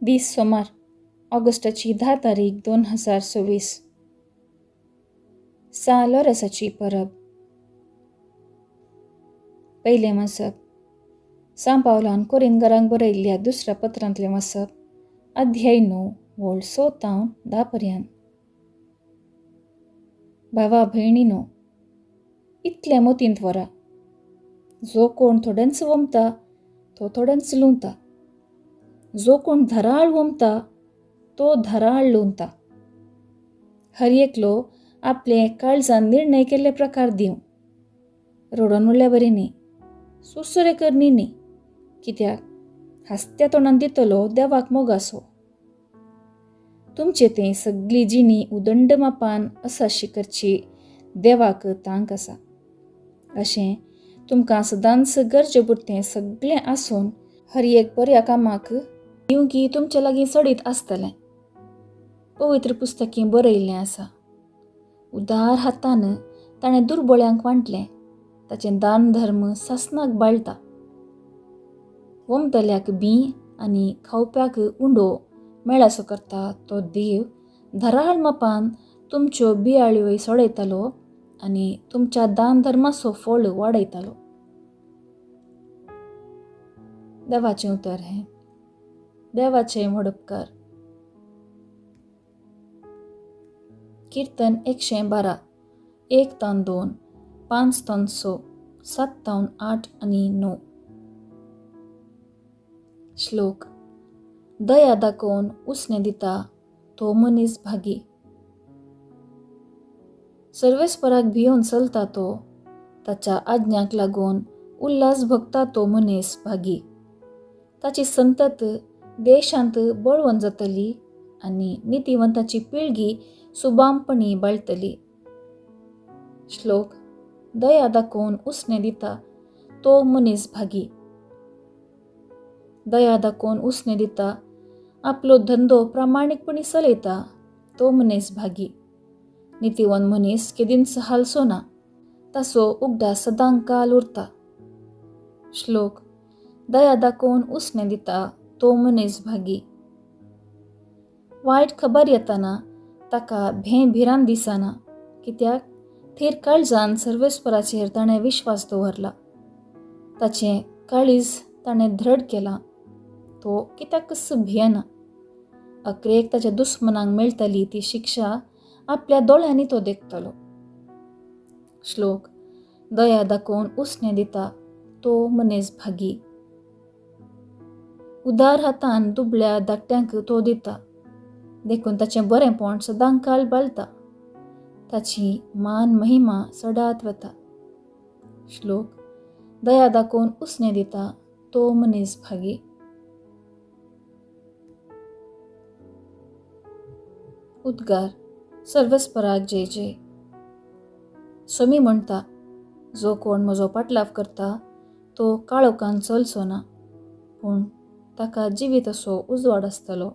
दीस सोमार, ऑगस्टाची 10 तारीख 2026, सां लोरेंसाची परब. पयलें वाचप सां पावलान कोरिंदकारांक बरयल्ल्या दुसऱ्या पत्रांतलें वाचप, अध्याय 9 वळ 6 तावन 10 पर्यंत. भावा भयणीनो, इतलें मतींत व्हरा, जो कोण थोड्यांच वमता तो थोड्यांच लुंवता, जो कोण धराळ वमता तो धराळ लुंवता. हर एकलो आपले काळजान निर्णय केल्ले प्रकार दिवं, रडोन म्हणल्यार बरें न्ही, सुरसुरे करणी न्ही, कित्याक हांसत्या तोंडान दितलो देवाक मोगासो. तुमचे तें सगळी जिणी उदंड मापान असाशी करची देवाक तांक आसा. अशें तुमकां सदांच गरजे पुरतें सगळें आसून हर एक बऱ्या कामाक दिवंकी तुमचे लागीं चडीत आसतलें. पवित्र पुस्तकी बरयल्लें आसा, उदार हातान ताणें दुर्बळ्यांक वांटलें, ताचें दान धर्म सासनाक बाळटा. वमतल्याक बी आनी खावप्याक उंडो मेळासो करता तो देव धराळ मापान तुमच्यो बियाळ्योय सोडयतालो आनी तुमच्या दान धर्माचो फळ वाडयतालो. देवाचें उतर हें, देवाचें व्हड उपकार. कीर्तन 112, 1 तावन 2, 5 तावन 6, 7 तावन 8 आनी 9. श्लोक. दया दाखोवन उसणें दिता तो मनीस भागी. सर्वेस्पराक भियोवन चलता तो, ताच्या आज्ञाक लागून उल्हास भोगता तो मनीस भागी. ताची संतत देशांत बळवंत जातली आनी नितीवंताची पिळगी सुबामपणी बाळटली. श्लोक. दया दाखोवन उसणें दिता तो मनीस भागी. दया दाखोवन उसणें दिता, आपलो धंदो प्रामाणीकपणी चलयता तो मनीस भागी. नितीवंत मनीस केदींच हालसो ना, ताचो उगडास सदां काल उरता. श्लोक. दया दाखोवन उसणें दिता तो मनीस भागी. वायट खबर येताना ताका भें भिरांत दिसना, कित्याक थीर काळजान सर्वेस्पराचेर ताणें विश्वास दवरला. ताचें काळीज ताणें धृढ केलां, तो कित्याकच भियेना. अक्रेक ताच्या दुस्मनांक मेळटली ती शिक्षा आपल्या दोळ्यांनी तो देखतलो. श्लोक. दया दाखोवन उसणें दिता तो मनीस भागी. उदार हातान दुबळ्या धाकट्यांक तो दिता, देखून ताचें बरेंपण सदां काल बालता. ताची मान महिमा सदांच वता. श्लोक. दया दाखोवन उसणें दिता तो मनीस भागी. उद्गार. सर्वेस्पराक जय जय. सोमी म्हणटा, जो कोण म्हजो पाटलाव करता तो काळोखान चलचो ना, पूण ताका जिवीत असो उजवाड आसतलो.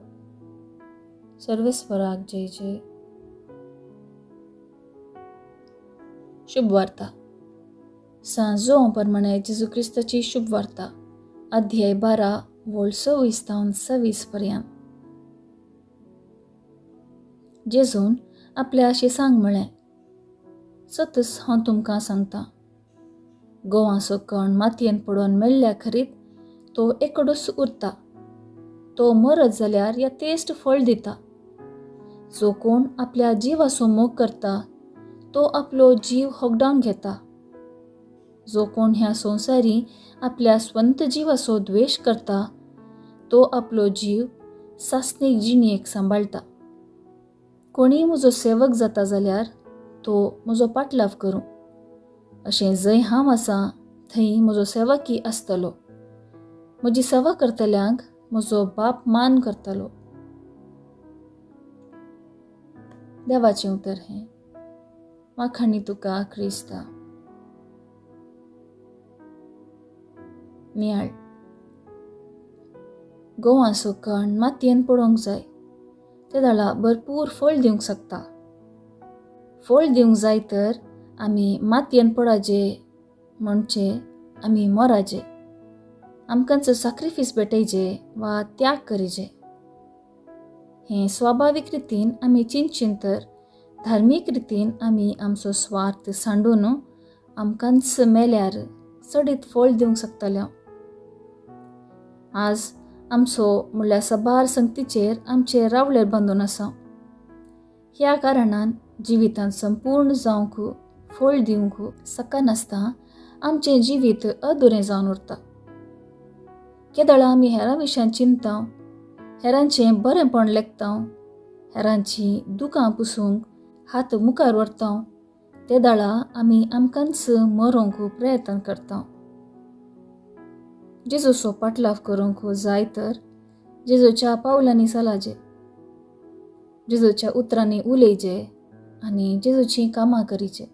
सर्वेस्पराक जय जय. शुभवार्ता. सां जों प्रमाणे जेजू क्रिस्ताची शुभवार्ता, अध्याय 12 वळ 26 तावन 26 पर्यंत. जेजून आपल्या शिसांक म्हळें, सतच हांव तुमकां सांगता, गोवाचो कण मातयेन पडोवन मेळ्ळ्या खरीत तो एकडूच उरता, तो मरत जाल्यार यथेश्ट फळ दिता. जो कोण आपल्या जिवाचो मोग करता तो आपलो जीव होगडावन घेता. जो कोण ह्या संवसारी आपल्या स्वंत जिवाचो द्वेश करता तो आपलो जीव सासणीक जिणेक सांबाळटा. कोणीय म्हजो सेवक जाता जाल्यार तो म्हजो पाटलाव करूं, अशें जंय हांव आसा थंय म्हजो सेवकी आसतलो. म्हजी सेवा करतल्यांक म्हजो बाप मान करतलो. देवाचें उतर हें. वाखाणी तुका क्रिस्ता. नियाळ. गोवाचो कण मातयेन पडोवंक जाय, ते दाळा भरपूर फळ दिवंक शकता. फळ दिवंक जाय तर आमी मातयेन पडाजे, म्हणचे आमी मोराजे, आमकांच साक्रिफीस भेटयजे वा त्याग करीजे. हें स्वाभावीक रितीन आमी चिंतचें तर धार्मीक रितीन आमी आमचो स्वार्थ सांडून आमकांच मेल्यार चडीत फळ दिवंक शकतले. आज आमचो म्हणल्यार सबार संगतीचेर आमचे रावळेर बांदून आसा. ह्या कारणान जिवितांत संपूर्ण जावंक फळ दिवंक शकनासतना आमचें जिवीत अधुरें जावन उरता. केदळा आमी हेरां विशयान चिंतता, हेरांचें बरेंपण लेखता, हेरांची दुकां पुसूंक हात मुखार व्हरता, ते दाळा आमी आमकांच मरोंक प्रयत्न करता. जेजूचो पाटलाव करूंक जाय तर जेजूच्या पावलांनी चलाजे, जेजूच्या उतरांनी उलयजे आनी जेजूचीं कामां करीचे.